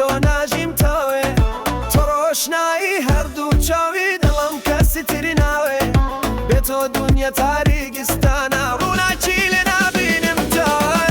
تۆ ناژیم تاوێ. تۆ ڕۆشنایی هەردوو چاوی دڵم، کەسی تری ناوێ. بێ تۆ دونیا تاریکستانە، ڕووناکی لێ نابینم تاوێ.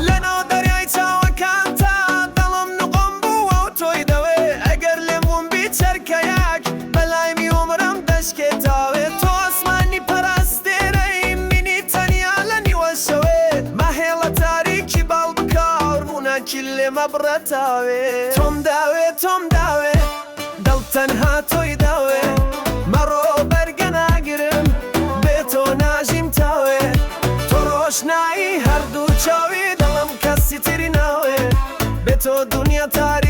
لەناو دەریای چاوەکانتا دڵم نوقم بووە و تۆی دەوێ. ئەگەر لێم ون بی چرکەیەک، بەلای می عومرم دەشکێ تاوێ. تۆ ئاسمانی پڕ ئەستێرەی منی تەنیا لە نیوە شەوێ. مەهێڵە تاریکی باڵ بکا، ڕووناکی لێ مەبڕە تاوێ. تۆم داوێ، تۆم داوێ، دڵ تەنها تۆی داوێ. مەڕۆ، بەرگە ناگرم، بێ تۆ ناژیم تاوێ. تۆ ڕۆشنایی هەردوو چاوی دڵم، کەسی تری ناوێ. بێ تۆ دونیا تاریکستانە.